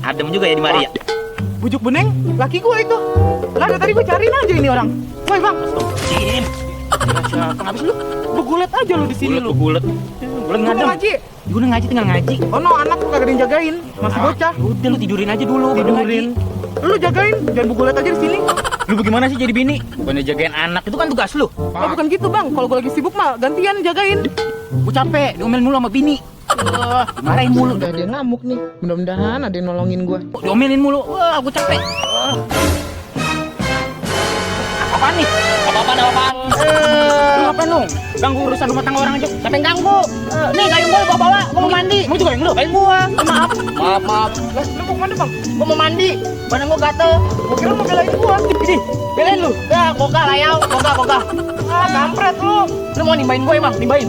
Adem juga ya di Maria. Bujuk Beneng, laki gue itu. Lah dari tadi gue cariin aja ini orang. Woi bang, Jim. siapa ngabis lu? Begulet aja lu di sini lu. Bulet. Bulet Lu mau ngadem. ngaji? Gue udah ngaji, tinggal ngaji. Oh no, anak lu kagak ada yang jagain. Masih bocah. Udah lu tidurin aja dulu. baru Tidurin. Lu jagain, jangan begulet aja di sini. ngaji. Lu bagaimana sih jadi bini? Bukan jagain anak, itu kan tugas lu. Oh bukan gitu bang, kalau gue lagi sibuk mah gantian jagain. Gue capek, diomelin mulu sama bini. Marahin mulu. Udah ada yang ngamuk nih. Mudah-mudahan ada yang nolongin gue. Diomelin mulu. Wah, gue capek. Apaan nih? Apaan? Lu ngapain lu? Ganggu urusan rumah tangga orang aja. Siapa yang ganggu? Nih gayung gua bawa. Gua mau mandi. Mau juga gayung lu? Gayung gua. Maaf. Lah, lu mau kemana bang? Gua mau mandi. Badan gua gatel. Gue kira mau belain gua. Ini, belain lu. Ya, boga layau. Boga. Ah, kampret lu. Lu mau nimbain gua emang? Nimbain.